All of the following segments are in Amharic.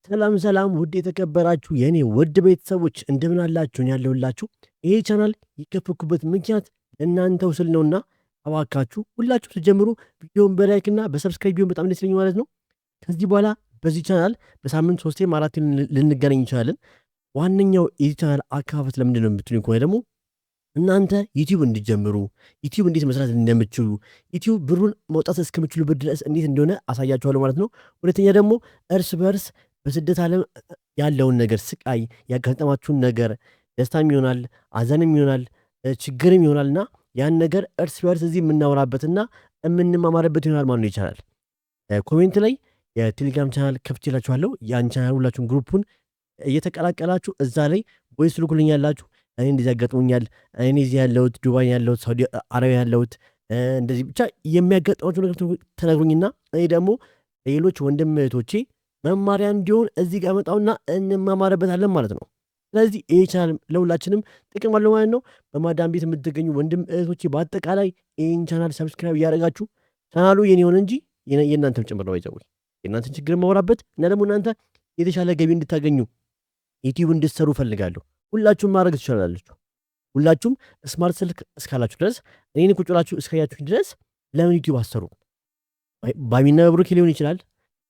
ሰላም ሰላም ውድ የተከበራችሁ የእኔ ውድ ቤተሰቦች፣ እንደምን አላችሁ? ያለሁላችሁ ይሄ ቻናል የከፈትኩበት ምክንያት ለእናንተው ስል ነውና እባካችሁ ሁላችሁ ስትጀምሩ ቪዲዮን በ like እና በ subscribe ቢሆን በጣም ደስ ይለኛል ማለት ነው። ከዚህ በኋላ በዚህ ቻናል በሳምንት ሶስቴም አራቴ ልንገናኝ እንችላለን። ዋነኛው የዚህ ቻናል አከፋፈት ለምንድን ነው የምትሉኝ ከሆነ ደግሞ እናንተ ዩቲዩብ እንዲጀምሩ፣ ዩቲዩብ እንዴት መስራት እንደምትችሉ፣ ዩቲዩብ ብሩን መውጣት እስከምችሉበት ድረስ እንዴት እንደሆነ አሳያችኋለሁ ማለት ነው። ሁለተኛ ደግሞ እርስ በርስ በስደት ዓለም ያለውን ነገር፣ ስቃይ ያጋጠማችሁን ነገር፣ ደስታም ይሆናል፣ አዘንም ይሆናል፣ ችግርም ይሆናልና ያን ነገር እርስ በርስ እዚህ የምናወራበትና የምንማማርበት ይሆናል ማለት ነው። ይቻላል። Comment ላይ የቴሌግራም ቻናል ከፍቼላችኋለሁ። ያን ቻናል ሁላችሁም group ኡን እየተቀላቀላችሁ እዛ ላይ voice ልኩልኛላችሁ። እኔ እንደዚህ ያጋጥሞኛል፣ እኔ እዚህ ያለሁት ዱባይ ያለሁት፣ ሳውዲ አረቢያ ያለሁት፣ እንደዚህ ብቻ የሚያጋጥማችሁ ነገር ተነግሩኝና እኔ ደግሞ ሌሎች ወንድም እህቶቼ መማሪያ እንዲሆን እዚህ ጋር መጣውና እንማማርበታለን ማለት ነው። ስለዚህ ይህ ቻናል ለሁላችንም ጥቅም አለው ማለት ነው። በማዳም ቤት የምትገኙ ወንድም እህቶቼ በአጠቃላይ ይህን channel subscribe እያደረጋችሁ፣ ቻናሉ የኔ ሆነ እንጂ የእናንተም ጭምር ነው። ይዘው የእናንተን ችግር ማወራበት እና ደግሞ እናንተ የተሻለ ገቢ እንድታገኙ ዩቲዩብ እንድትሰሩ እፈልጋለሁ። ሁላችሁም ማድረግ ትችላላችሁ። ሁላችሁም smart ስልክ እስካላችሁ ድረስ፣ እኔን ቁጭ ብላችሁ እስካያችሁ ድረስ ለምን ዩቲዩብ አሰሩ? ባሚና በብሩኬ ሊሆን ይችላል።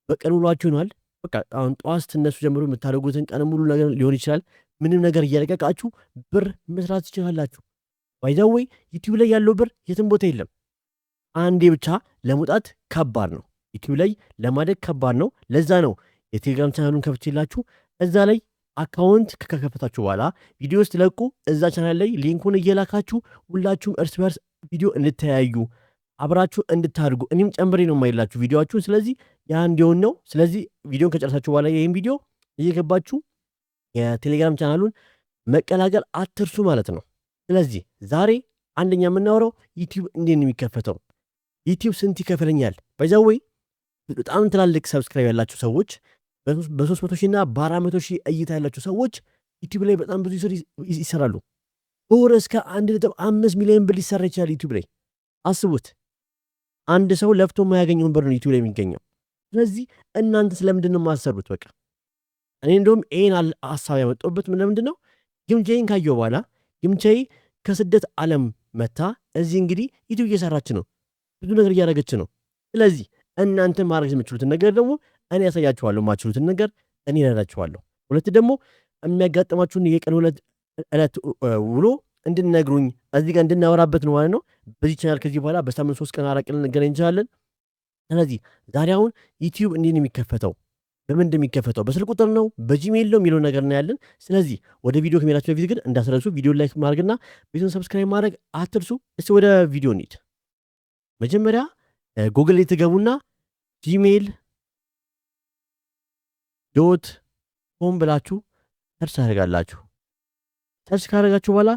በቀን ውሏችሁ ይሆናል። በቃ አሁን ጠዋት ስትነሱ ጀምሮ የምታደርጉትን ቀን ሙሉ ነገር ሊሆን ይችላል። ምንም ነገር እያለቀቃችሁ ብር መስራት ትችላላችሁ። By the way፣ ዩቲዩብ ላይ ያለው ብር የትም ቦታ የለም። አንዴ ብቻ ለመውጣት ከባድ ነው። ዩቲዩብ ላይ ለማደግ ከባድ ነው። ለዛ ነው የቴሌግራም ቻናሉን ከፍቼላችሁ እዛ ላይ account ከከፈታችሁ በኋላ ቪዲዮ ስትለቁ እዛ ቻናል ላይ link ኡን እየላካችሁ ሁላችሁም እርስ በርስ ቪዲዮ እንድተያዩ፣ አብራችሁ እንድታድጉ፣ እኔም ጨምሬ ነው የማይላችሁ ቪዲዮችሁን። ስለዚህ ያ እንዲሆን ነው። ስለዚህ ቪዲዮን ከጨረሳችሁ በኋላ ይህን ቪዲዮ እየገባችሁ የቴሌግራም ቻናሉን መቀላቀል አትርሱ ማለት ነው። ስለዚህ ዛሬ አንደኛ የምናወራው ዩቲዩብ እንዴት ነው የሚከፈተው፣ ዩቲዩብ ስንት ይከፍለኛል? By the way፣ በጣም ትላልቅ subscribe ያላቸው ሰዎች፣ በ300 ሺህ እና በ400 ሺህ እይታ ያላቸው ሰዎች ዩቲዩብ ላይ በጣም ብዙ ይሰራሉ። በወር እስከ 1.5 ሚሊዮን ብር ሊሰራ ይችላል ዩቲዩብ ላይ። አስቡት። አንድ ሰው ለፍቶ የማያገኘውን ብር ነው ዩቲዩብ ላይ የሚገኘው። ስለዚህ እናንተ ስለምንድን ነው የማትሰሩት? በቃ እኔ እንደውም ይሄን ሀሳብ ያመጣሁበት ለምንድን ነው? ግምጃዬን ካየሁ በኋላ፣ ግምጃዬ ከስደት ዓለም መታ እዚህ እንግዲህ ዩቲዩብ እየሰራች ነው፣ ብዙ ነገር እያደረገች ነው። ስለዚህ እናንተ ማድረግ የምችሉትን ነገር ደግሞ እኔ ያሳያችኋለሁ፣ የማችሉትን ነገር እኔ እረዳችኋለሁ። ሁለት ደግሞ የሚያጋጥማችሁን የቀን ሁለት ዕለት ውሎ እንድነግሩኝ እዚህ ጋር እንድናወራበት ነው ማለት ነው። በዚህ ቻናል ከዚህ በኋላ በሳምንት 3 ቀን 4 ቀን ልንገናኝ እንችላለን። ስለዚህ ዛሬ አሁን ዩቲዩብ እንዴት ነው የሚከፈተው፣ በምን እንደሚከፈተው፣ በስልክ ቁጥር ነው፣ በጂሜይል ነው የሚለውን ነገር እናያለን። ስለዚህ ወደ ቪዲዮ ከመሄዳችሁ በፊት ግን እንዳትረሱ ቪዲዮ like ማድረግና ቤቱን subscribe ማድረግ አትርሱ። እስቲ ወደ ቪዲዮ እንሂድ። መጀመሪያ ጉግል ላይ ትገቡና gmail.com ብላችሁ search ታደርጋላችሁ። Search ካደረጋችሁ በኋላ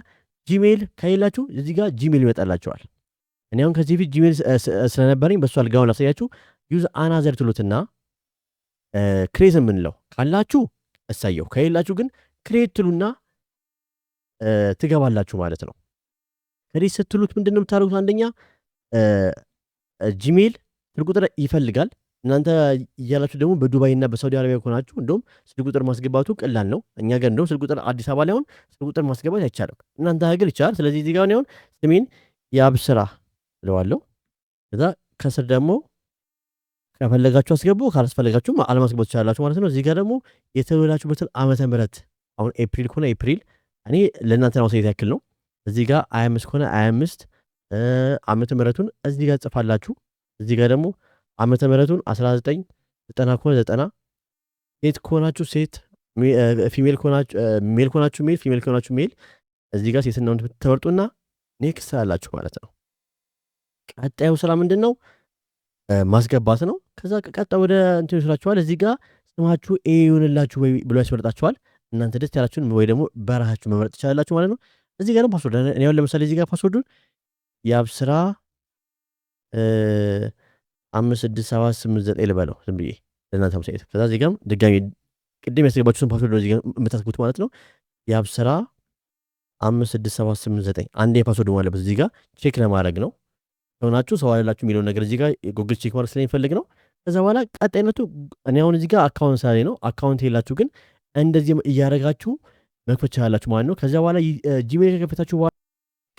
ጂሜይል ከሌላችሁ እዚህ ጋር ጂሜይል ይመጣላችኋል። እኔ አሁን ከዚህ በፊት ጂሜይል ስለነበረኝ በእሱ አልጋውን ላሳያችሁ። Use another ትሉትና create የምንለው ካላችሁ እሰየው፣ ከሌላችሁ ግን create ትሉና ትገባላችሁ ማለት ነው። Create ስትሉት ምንድን ነው የምታደርጉት? አንደኛ ጂሜይል ስልክ ቁጥር ይፈልጋል። እናንተ እያላችሁ ደግሞ በዱባይ እና በሳውዲ አረቢያ ከሆናችሁ እንደውም ስልክ ቁጥር ማስገባቱ ቀላል ነው። እኛ ጋር እንደውም ስልክ ቁጥር፣ አዲስ አበባ ላይ አሁን ስልክ ቁጥር ማስገባት አይቻልም። እናንተ ሀገር ይቻላል። ስለዚህ እዚህ ጋር አሁን ስሜን የአብስራ እለዋለሁ። ከዛ ከስር ደግሞ ከፈለጋችሁ አስገቡ፣ ካላስፈለጋችሁ አለማስገባት ትችላላችሁ ማለት ነው። እዚህ ጋር ደግሞ የተወለዳችሁበትን ዓመተ ምህረት፣ አሁን ኤፕሪል ከሆነ ኤፕሪል፣ እኔ ለእናንተ ለማሳየት ያክል ነው። እዚህ ጋር 25 ከሆነ 25፣ ዓመተ ምህረቱን እዚህ ጋር ጽፋላችሁ። እዚህ ጋር ደግሞ ዓመተ ምህረቱን 1990 ከሆነ 90፣ ሴት ከሆናችሁ ሴት፣ female ከሆናችሁ male ከሆናችሁ male፣ female ከሆናችሁ male፣ እዚህ ጋር ሴትና ወንድ ትመርጡና next ትላላችሁ ማለት ነው። ቀጣዩ ስራ ምንድን ነው? ማስገባት ነው። ከዛ ቀጣ ወደ እንትን ይወስዳችኋል። እዚህ ጋር ስማችሁ ኤ ይሁንላችሁ ወይ ብሎ ያስመርጣችኋል። እናንተ ደስ ያላችሁን ወይ ደግሞ በራሳችሁ መምረጥ ትችላላችሁ ማለት ነው። እዚህ ጋር ደግሞ password፣ እኔ አሁን ለምሳሌ እዚህ ጋር password ኡን የአብስራ 56789 ልበለው ዝም ብዬ ለእናንተ ማሳየት። ከዛ እዚህ ጋርም ድጋሚ ቅድም ያስገባችሁትን password ነው እዚህ ጋር የምታስገቡት ማለት ነው። የአብስራ 56789 አንዴ password መሆን አለበት። እዚህ ጋር check ለማድረግ ነው፣ ሰው ናችሁ ሰው አይደላችሁ የሚለውን ነገር እዚህ ጋር ጉግል check ማድረግ ስለሚፈልግ ነው። ከዛ በኋላ ቀጣይነቱ እኔ አሁን እዚህ ጋር account ስላለኝ ነው። Account የላችሁ ግን እንደዚህ እያደረጋችሁ መክፈት ትችላላችሁ ማለት ነው። ከዛ በኋላ Gmail ከከፈታችሁ በኋላ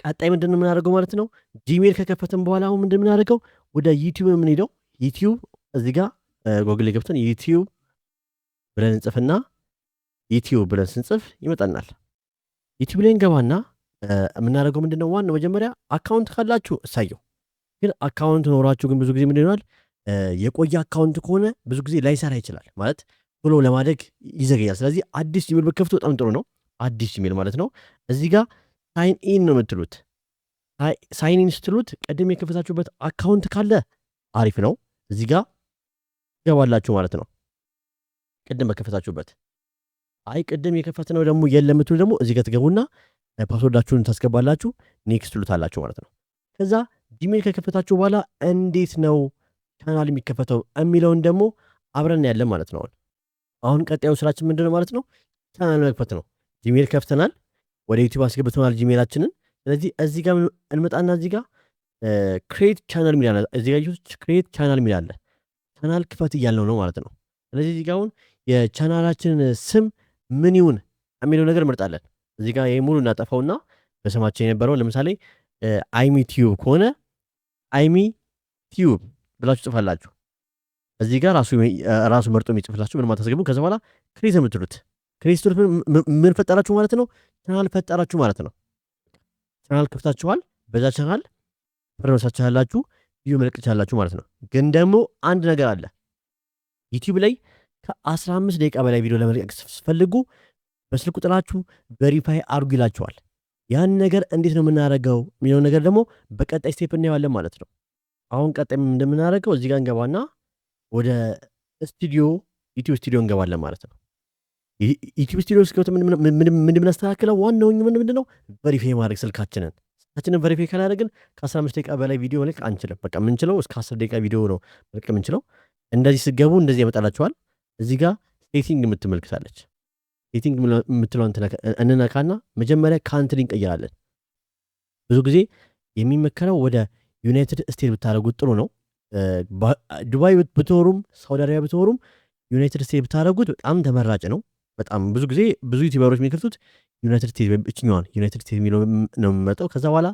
ቀጣይ ምንድን ነው የምናደርገው ማለት ነው? Gmail ከከፈትን በኋላ አሁን ምንድን ነው የምናደርገው? ወደ YouTube የምንሄደው YouTube እዚህ ጋር ጎግል ገብተን YouTube ብለን እንጽፍና YouTube ብለን ስንጽፍ ይመጣናል። YouTube ላይ እንገባና የምናደርገው ምንድን ነው? ዋናው መጀመሪያ account ካላችሁ እሳየው። ግን account ኖሯችሁ ግን ብዙ ጊዜ ምንድን ይሆናል? የቆየ account ከሆነ ብዙ ጊዜ ላይሰራ ይችላል፣ ማለት ቶሎ ለማደግ ይዘገያል። ስለዚህ አዲስ Gmail ብትከፍቱ በጣም ጥሩ ነው። አዲስ Gmail ማለት ነው። እዚህ ጋር sign in ነው የምትሉት። Sign in ስትሉት ቀደም የከፈታችሁበት account ካለ አሪፍ ነው። እዚህ ጋር ትገባላችሁ ማለት ነው። ቅድም በከፈታችሁበት። አይ ቅድም የከፈትነው ደግሞ የለም የምትሉ ደግሞ እዚህ ጋር ትገቡና password ኣችሁን ታስገባላችሁ፣ next ትሉታላችሁ ማለት ነው። ከዛ Gmail ከከፈታችሁ በኋላ እንዴት ነው ቻናል የሚከፈተው የሚለውን ደግሞ አብረን እናያለን ማለት ነው። አሁን ቀጣዩ ስራችን ምንድነው ማለት ነው? ቻናል መክፈት ነው። Gmail ከፍተናል፣ ወደ YouTube አስገብተናል Gmail ኣችንን። ስለዚህ እዚህ ጋር እንመጣና እዚህ ጋር create channel የሚል አለ። እዚህ ጋር create channel የሚል አለ። ቻናል ክፈት እያልነው ነው ማለት ነው። ስለዚህ እዚህ ጋር አሁን የቻናላችንን ስም ምን ይሁን የሚለው ነገር እንመርጣለን። እዚህ ጋር ይሄ ሙሉ እናጠፋውና በስማችን የነበረው ለምሳሌ አይሚ Tube ከሆነ አይሚ Tube ብላችሁ ጽፋላችሁ። እዚህ ጋር ራሱ መርጦ የሚጽፍላችሁ ምንም አታስገቡም። ከዛ በኋላ create የምትሉት፣ create ስትሉት ምን ፈጠራችሁ ማለት ነው? ቻናል ፈጠራችሁ ማለት ነው። ቻናል ከፍታችኋል። በዛ ቻናል ፕሮሰስ ያላችሁ ቪዲዮ መልቀቅ ትችላላችሁ ማለት ነው። ግን ደግሞ አንድ ነገር አለ። YouTube ላይ ከ15 ደቂቃ በላይ ቪዲዮ ለመልቀቅ ስትፈልጉ በስልክ ቁጥራችሁ verify አድርጉ ይላችኋል። ያን ነገር እንዴት ነው የምናደርገው የሚለው ነገር ደግሞ በቀጣይ step እናየዋለን ማለት ነው። አሁን ቀጣይ እንደምናደርገው እዚህ ጋር እንገባና ወደ ስቱዲዮ፣ YouTube Studio እንገባለን ማለት ነው። YouTube Studio ውስጥ ገብተን ምን የምናስተካክለው ዋናው ምንድን ነው? Verify ማድረግ ስልካችንን። Verify ካላደረግን ከ15 ደቂቃ በላይ ቪዲዮ መልቀቅ አንችልም። በቃ የምንችለው እስከ 10 ደቂቃ ቪዲዮ ነው መልቀቅ የምንችለው። እንደዚህ ስትገቡ እንደዚህ ያመጣላችኋል። እዚህ ጋር setting የምትመልክታለች። Setting የምትለዋን እንነካና መጀመሪያ country እንቀይራለን። ብዙ ጊዜ የሚመከረው ወደ United States ብታደረጉት ጥሩ ነው። ዱባይ ብትኖሩም ሳውዲ አረቢያ ብትኖሩም United States ብታደረጉት በጣም ተመራጭ ነው። በጣም ብዙ ጊዜ ብዙ YouTuber ኦች የሚከፍቱት United States፣ እችኛዋን United States የሚለው ነው የሚመጣው። ከዛ በኋላ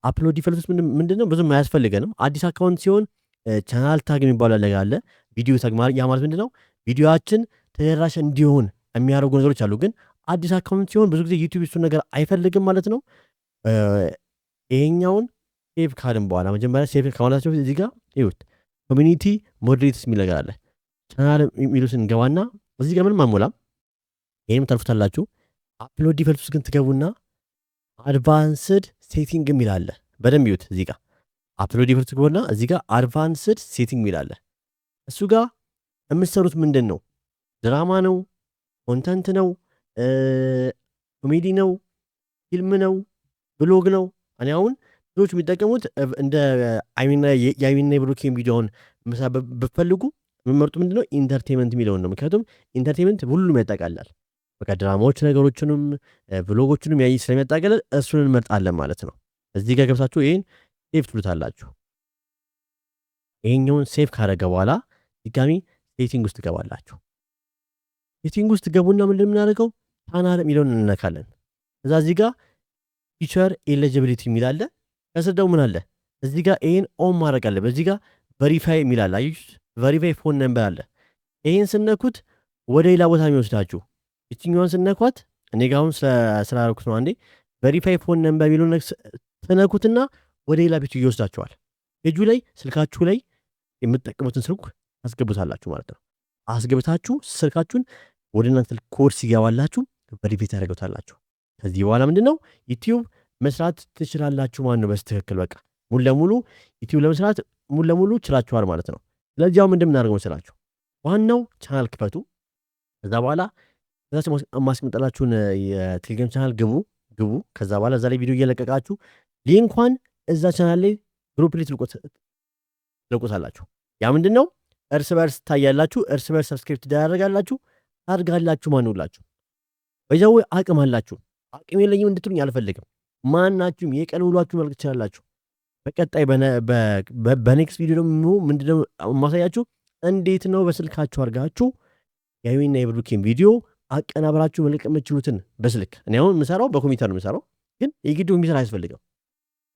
upload default ውስጥ ምንድን ነው ብዙም አያስፈልገንም። አዲስ account ሲሆን channel tag የሚባለው ነገር አለ። Video tag፣ ያ ማለት ምንድን ነው? ቪዲዮአችን ተደራሽ እንዲሆን የሚያደርጉ ነገሮች አሉ። ግን አዲስ account ሲሆን ብዙ ጊዜ YouTube እሱን ነገር አይፈልግም ማለት ነው። ይሄኛውን save ካልን በኋላ፣ መጀመሪያ save ከማለታቸው በፊት እዚህ ጋር ይሁት community moderators የሚል ነገር አለ። ቻናል የሚሉት እንገባና እዚህ ጋር ምንም አንሞላም። ይህንም ታልፉታላችሁ። Upload default ውስጥ ግን ትገቡና advanced setting የሚል አለ። በደንብ ይዩት። እዚህ ጋር upload default ትገቡና እዚህ ጋር advanced setting የሚል አለ። እሱ ጋር የምትሰሩት ምንድን ነው? ድራማ ነው? Content ነው? ኮሜዲ ነው? ፊልም ነው? Vlog ነው? እኔ አሁን ብዙዎች የሚጠቀሙት እንደ የአይሚና የብሩኬን ቪዲዮውን መስራት ብትፈልጉ የምመርጡ ምንድነው? Entertainment የሚለውን ነው። ምክንያቱም entertainment ሁሉም ያጠቃልላል። በቃ ድራማዎች ነገሮችንም vlog ኦችንም ያይ ስለሚያጠቃልል እሱን እንመርጣለን ማለት ነው። እዚህ ጋር ገብታችሁ ይህን save ትሉታላችሁ። ይሄኛውን save ካደረገ በኋላ ድጋሚ setting ውስጥ ትገባላችሁ። Setting ውስጥ ገቡና ምንድን የምናደርገው? ቻናል የሚለውን እንነካለን። እዛ እዚህ ጋር feature eligibility የሚል አለ። ከስር ደግሞ ምን አለ? እዚህ ጋር ይሄን on ማድረግ አለ። በዚህ ጋር verify የሚል አለ። አያችሁት? Verify phone number አለ። ይሄን ስትነኩት ወደ ሌላ ቦታ የሚወስዳችሁ ይችኛዋን ስትነኳት፣ እኔ ጋር አሁን ስላደረኩት ነው። አንዴ verify phone number የሚለውን ትነኩትና ወደ ሌላ page ይወስዳችኋል። ፔጁ ላይ ስልካችሁ ላይ የምትጠቀሙትን ስልክ ታስገቡታላችሁ ማለት ነው። አስገብታችሁ ስልካችሁን ወደ እናንተ ስልክ ኮድ ሲገባላችሁ verify ታደርጉታላችሁ። ከዚህ በኋላ ምንድን ነው? YouTube መስራት ትችላላችሁ ማለት ነው። በትክክል በቃ ሙሉ ለሙሉ YouTube ለመስራት ሙሉ ለሙሉ ችላችኋል ማለት ነው። ስለዚህ አሁን ምንድን የምናደርገው መሰላችሁ? ዋናው ቻናል ክፈቱ። ከዛ በኋላ ከዛች ማስቀምጠላችሁን የቴሌግራም ቻናል ግቡ ግቡ። ከዛ በኋላ እዛ ላይ ቪዲዮ እየለቀቃችሁ link ኳን እዛ ቻናል ላይ group ላይ ትለቁታላችሁ። ያ ምንድን ነው? እርስ በርስ ታያላችሁ፣ እርስ በርስ subscribe ትደራረጋላችሁ፣ ታድጋላችሁ። ማንውላችሁ በዛው አቅም አላችሁ። አቅም የለኝም እንድትሉኝ አልፈልግም። ማናችሁም የቀን ውሏችሁ መልክ ትችላላችሁ። በቀጣይ በ next ቪዲዮ ደግሞ ምንድነው የማሳያችሁ? እንዴት ነው በስልካችሁ አድርጋችሁ የሀይሚና የብሩኬን ቪዲዮ አቀናብራችሁ መልቀቅ የምትችሉትን በስልክ። እኔ አሁን የምሰራው በኮምፒውተር ነው የምሰራው፣ ግን የግድ ኮምፒውተር አያስፈልግም።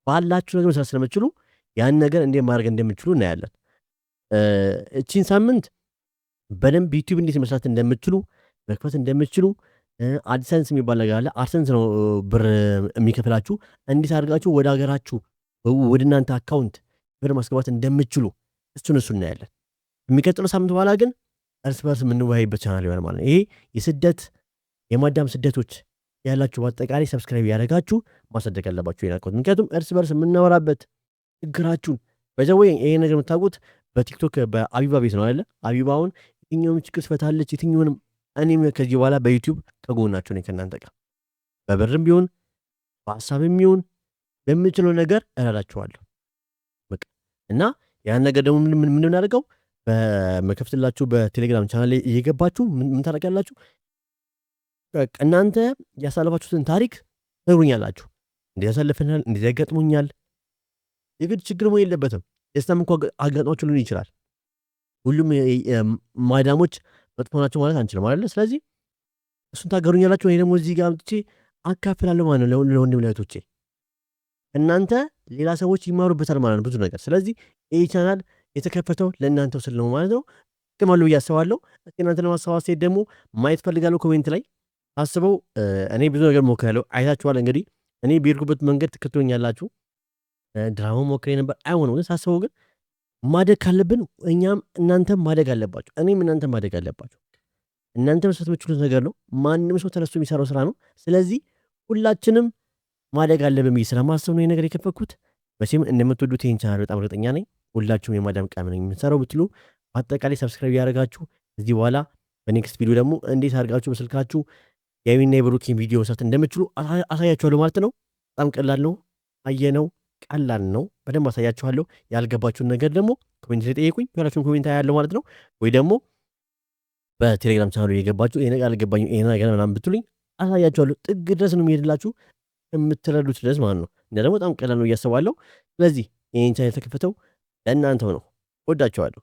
ባላችሁ ነገር መስራት ስለምትችሉ ያን ነገር እንዴት ማድረግ እንደምትችሉ እናያለን። እቺን ሳምንት በደንብ ዩቲዩብ እንዴት መስራት እንደምትችሉ፣ መክፈት እንደምትችሉ፣ AdSense የሚባል ነገር አለ። AdSense ነው ብር የሚከፍላችሁ። እንዴት አድርጋችሁ ወደ ሀገራችሁ ወደ እናንተ account ብር ማስገባት እንደምትችሉ እሱን እናያለን። የሚቀጥለው ሳምንት በኋላ ግን እርስ በርስ የምንወያይበት ቻናል ይሆናል ማለት ነው። ይሄ የስደት የማዳም ስደቶች ያላችሁ በአጠቃላይ subscribe ያደረጋችሁ ማሳደግ አለባችሁ ይሄን account። ምክንያቱም እርስ በርስ የምናወራበት ችግራችሁን በዛ ወይ ይሄ ነገር የምታውቁት በቲክቶክ በአቢባ ቤት ነው አይደለ? አቢባውን የትኛውንም ችግር ትፈታለች። የትኛውንም እኔም ከዚህ በኋላ በዩቲዩብ ከጎናችሁ ነኝ፣ ከእናንተ ጋር በብርም ቢሆን በሀሳብም ቢሆን በምችለው ነገር እረዳችኋለሁ። በቃ እና ያን ነገር ደግሞ ምን ምን እናደርገው በመከፍትላችሁ በቴሌግራም ቻናል ላይ እየገባችሁ ምን ታደርጋላችሁ? በቃ እናንተ ያሳለፋችሁትን ታሪክ ትነግሩኛላችሁ። እንደዚህ ያሳልፈናል፣ እንደዚህ ያጋጥሞኛል። የግድ ችግር መሆን የለበትም። ደስታም እንኳ አጋጥሟችሁ ሊሆን ይችላል። ሁሉም ማዳሞች መጥፎ ናቸው ማለት አንችልም አይደለ? ስለዚህ እሱን ታገሩኛላችሁ፣ እኔ ደግሞ እዚህ ጋር አምጥቼ አካፍላለሁ ማለት ነው ለወንድም ለእህቶቼ። እናንተ ሌላ ሰዎች ይማሩበታል ማለት ነው ብዙ ነገር። ስለዚህ ይህ ቻናል የተከፈተው ለእናንተው ስል ነው ማለት ነው። ጥቅም አለው ብዬ አስባለሁ። እስኪ እናንተ ለማሰባሰብ ደግሞ ማየት ፈልጋለሁ። Comment ላይ አስበው። እኔ ብዙ ነገር ሞክሬያለሁ፣ አይታችኋል። እንግዲህ እኔ በሄድኩበት መንገድ ትከተሉኛላችሁ። ድራማ ሞክሬ ነበር፣ አይሆንም። ግን ሳስበው ግን ማደግ ካለብን እኛም እናንተም ማደግ አለባችሁ፣ እኔም እናንተም ማደግ አለባችሁ። እናንተ መስራት የምትችሉት ነገር ነው። ማንም ሰው ተነስቶ የሚሰራው ስራ ነው። ስለዚህ ሁላችንም ማደግ አለብን ብዬ ስለማስብ ነው ይሄ ነገር የከፈትኩት። መቼም እንደምትወዱት ይህን ቻናል በጣም እርግጠኛ ነኝ። ሁላችሁም የማዳም ቅመም ነኝ የምንሰራው ብትሉ በአጠቃላይ subscribe ያደረጋችሁ እዚህ በኋላ በ next ቪዲዮ ደግሞ እንዴት አድርጋችሁ በስልካችሁ የሀይሚና የብሩኬን ቪዲዮ መስራት እንደምትችሉ አሳያችኋለሁ ማለት ነው። በጣም ቀላል ነው። አየነው፣ ቀላል ነው። በደንብ አሳያችኋለሁ። ያልገባችሁን ነገር ደግሞ comment ላይ ጠይቁኝ። ሁላችሁም comment አያለሁ ማለት ነው። ወይ ደግሞ በቴሌግራም ቻናሉ የገባችሁ ይሄ ነገር አልገባኝም ይሄ ነገር ምናምን ብትሉኝ አሳያችኋለሁ። ጥግ ድረስ ነው የሚሄድላችሁ የምትረዱት ድረስ ማለት ነው። እና ደግሞ በጣም ቀላል ነው እያሰባለሁ። ስለዚህ ይሄን ቻናል የተከፈተው ለእናንተው ነው። ወዳችኋለሁ።